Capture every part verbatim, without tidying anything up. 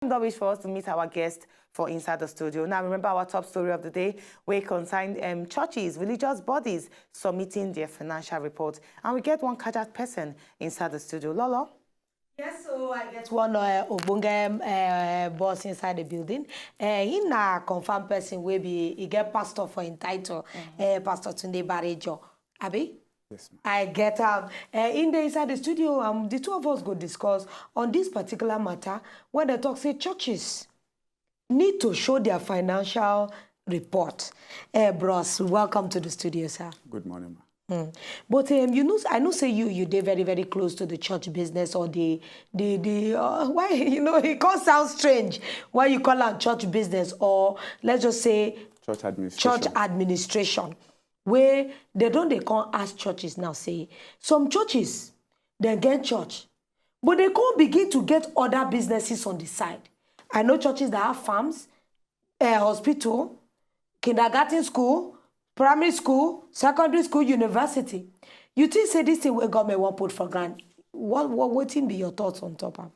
Time don reach for us to meet our guest for inside the studio. Now, remember our top story of the day, wey concern, um, churches, religious bodies submitting their financial report. And we get one Kajat person inside the studio. Lolo? Yes, so I get one, uh, ogbonge, uh, boss inside the building. Uh, he na confirmed person wey be, he get pastor for him title, uh, Pastor Tunde Barejo. Abi? Yes, ma'am. I get am. Uh, in the inside the studio, um, the two of us go discuss on this particular matter when they talk say churches need to show their financial report. Uh, bros, welcome to the studio, sir. Good morning, ma. Mm. But, um, you know, I know say you, you dey very, very close to the church business or the, the, the, uh, why, you know, it can sound strange why you call am church business, or let's just say church administration. Church administration, where they don't, they can't ask churches now, say, some churches, they get church, but they can't begin to get other businesses on the side. I know churches that have farms, uh, hospital, kindergarten school, primary school, secondary school, university. You think say this thing wey government wan put for ground, what, what, wetin be your thoughts on top am?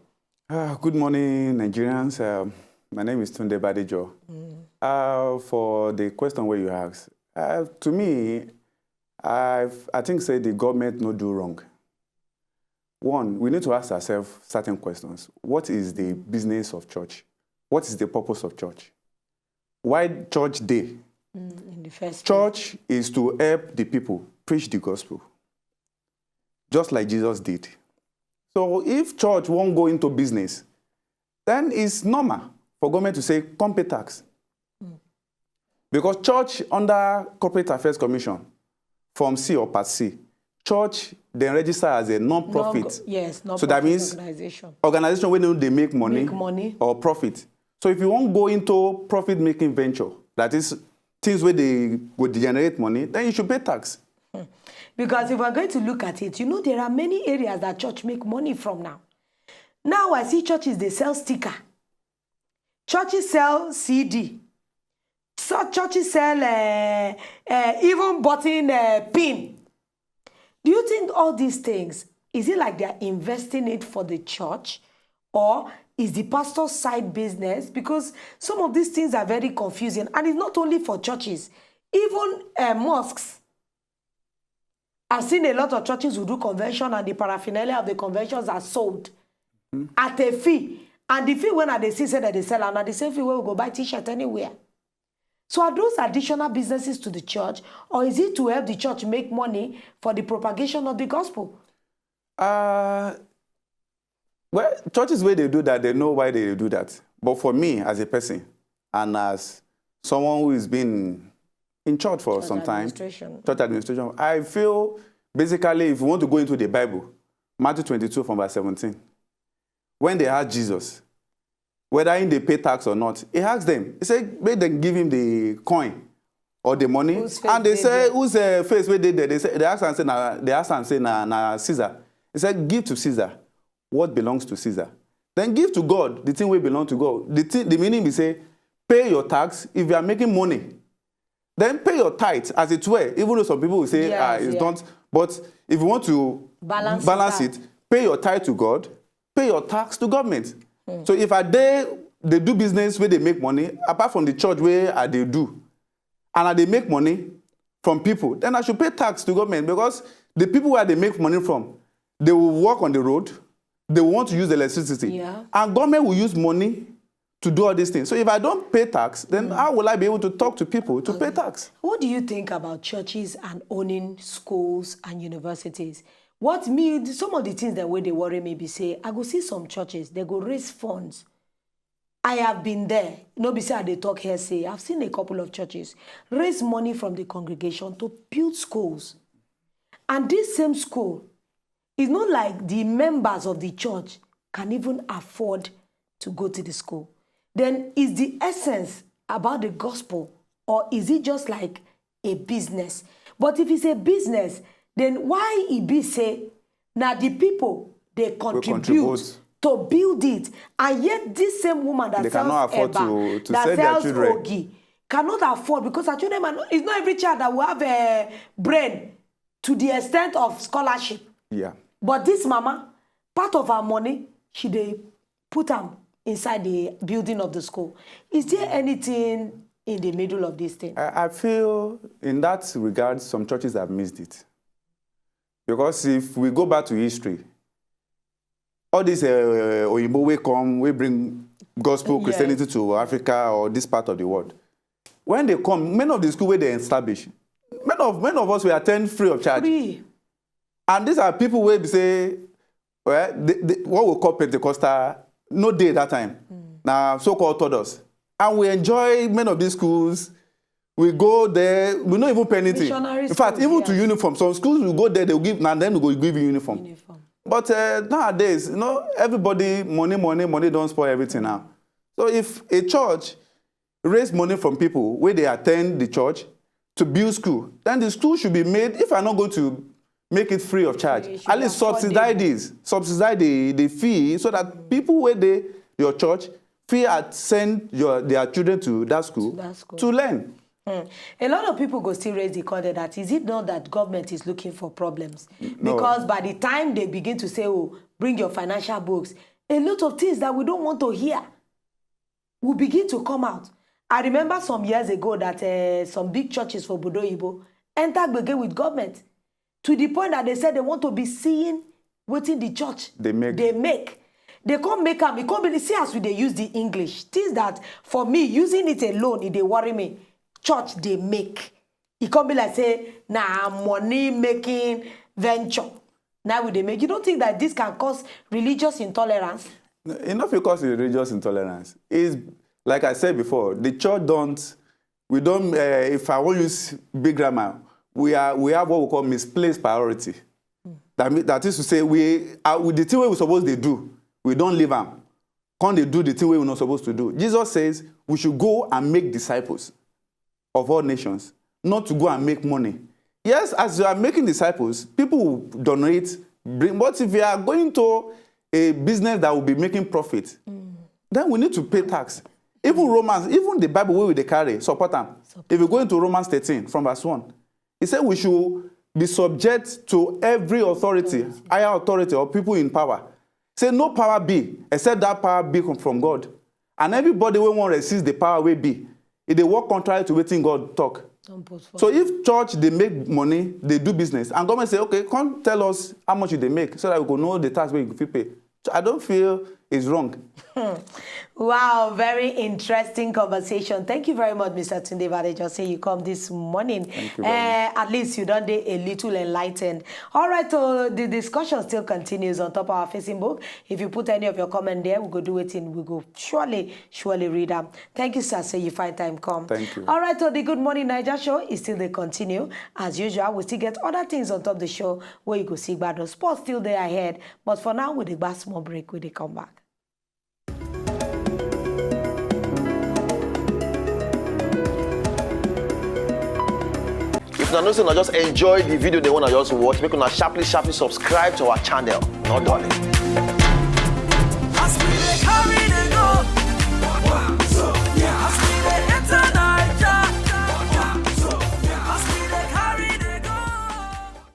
Uh, good morning, Nigerians. Uh, my name is Tunde Badejo. Mm. Uh, for the question where you ask, uh, to me, I, I think say the government no do wrong. One, we need to ask ourselves certain questions. What is the business of church? What is the purpose of church? Why church dey? Mm, in the first place. Church is to help the people preach the gospel, just like Jesus did. So if church won't go into business, then it's normal for government to say, "Come pay tax." Mm. Because church under Corporate Affairs Commission, Form C or Part C, church then register as a non-profit. Non-, yes, so that non-profit means organization. Organization wey no dey make money, make money or profit. So if you wan go into profit-making venture, that is things wey dey go generate money, then you should pay tax. Hmm. Because if we're going to look at it, you know, there are many areas that church make money from now. Now I see churches, they sell sticker. Churches sell C D. So churches sell, uh, uh, even button, uh, pin. Do you think all these things, is it like they're investing it for the church, or is the pastor's side business? Because some of these things are very confusing, and it's not only for churches, even, uh, mosques. I've seen a lot of churches who do convention, and the paraphernalia of the conventions are sold at a fee. And the fee when they see say that they sell, and the same fee wey we go buy T-shirt anywhere. So are those additional businesses to the church, or is it to help the church make money for the propagation of the gospel? Uh, well, churches wey dey do that, they know why they do that. But for me, as a person, and as someone who has been in church for some time, church administration, I feel basically, if you want to go into the Bible, Matthew twenty-two from verse seventeen, when they asked Jesus whether he dey pay tax or not, he asked them, he said, make them give him the coin or the money. Whose face dey there? And they say, whose, uh, face wey dey there? They say, they asked and say, na, they asked and say, na, na Caesar. He said, give to Caesar what belongs to Caesar. Then give to God the thing wey belong to God. The thing, the meaning be say, pay your tax if you are making money. Then pay your tithe, as it were, even though some people will say, yes, ah, it's, yeah, not. But if you want to balance it, pay your tithe to God, pay your tax to government. Hmm. So if I dey, they do business where they make money, apart from the church where I dey do, and I dey make money from people, then I should pay tax to government, because the people where they make money from, they will work on the road, they want to use electricity. Yeah. And government will use money to do all these things. So if I don't pay tax, then, mm, how will I be able to talk to people to pay, okay, tax? What do you think about churches and owning schools and universities? What me, some of the things that wey dey worry me be say, I go see some churches, they go raise funds. I have been there. No be say I dey talk here say, I've seen a couple of churches raise money from the congregation to build schools. And this same school, it's not like the members of the church can even afford to go to the school. Then is the essence about the gospel, or is it just like a business? But if it's a business, then why e be say na the people they contribute to build it, and yet this same woman that sells eba, that sells ogi, cannot afford, because her children are not, it's not every child that will have a brain to the extent of scholarship. Yeah. But this mama, part of her money, she dey put am inside the building of the school. Is there anything in the middle of this thing? I, I feel in that regard, some churches have missed it. Because if we go back to history, all these uh, Oyinbo wey come, wey bring gospel Yes. Christianity to Africa or this part of the world, when they come, many of the school where they establish, many of many of us we attend free of charge. Free. And these are people wey be say, well, the, the, what we call Pentecostal, no day that time. Now, so-called Orthodox. And we enjoy many of these schools. We go there, we no even pay anything. Missionary In fact, schools, even to yes. uniform, some schools we go there, they'll give, and then we go give you uniform. Uniform. But uh, nowadays, you know, everybody, money, money, money don't spoil everything now. So if a church raise money from people where they attend the church to build school, then the school should be made, if I'm not going to make it free of charge, Free, it should at be least affordable. Subsidize this, subsidize the, the fee so that people where they, your church, fee at send your their children to that school To that school. To learn. Hmm. A lot of people go still raise the call that is it not that government is looking for problems? No. Because by the time they begin to say, "Oh, bring your financial books," a lot of things that we don't want to hear will begin to come out. I remember some years ago that uh, some big churches for Bodo Ibo enter gbege with government to the point that they said they want to be seeing wetin the church They make. They make. They come make am. It come be see as we dey use the English. Things that for me using it alone, it dey worry me. Church dey make. E come be like say na money making venture. Now we dey make. You don't think that this can cause religious intolerance? E no fit cause religious intolerance. Is like I said before, the church don't. We don't. Uh, if I want use big grammar, we are we have what we call misplaced priority. That mean, that is to say, we are with the thing we suppose they do. We don't leave them. Can't they do the thing we were not supposed to do? Jesus says we should go and make disciples of all nations, not to go and make money. Yes, as you are making disciples, people will donate, bring. But if you are going to a business that will be making profit, then we need to pay tax. Even Romans, even the Bible wey we dey carry, support am. If you go into Romans thirteen from verse one, it said we should be subject to every authority, higher authority or people in power. Say no power be except that power be from God. And everybody wey wan resist the power wey be, e dey work contrary to wetin God talk. Don't postpone. So if church dey make money, dey do business, and government say, "Okay, come tell us how much you dey make so that we go know the tax wey you fit pay." So I don't feel it's wrong. Wow, very interesting conversation. Thank you very much, Mister Tunde Badejo. Say you come this morning. Thank you very Uh, at least you don't dey a little enlightened. All right, so the discussion still continues on top of our Facebook. If you put any of your comment there, we go do it in. We go surely, surely read them. Thank you, sir. Say you find time come. Thank you. All right, so the Good Morning Naija show is still dey continue as usual. We still get other things on top the show where you go see bad. Sports still there ahead, but for now, we dey back small break. We dey come back. If una know say una just enjoy the video, they wanna just watch, make una sharply, sharply subscribe to our channel. No darling.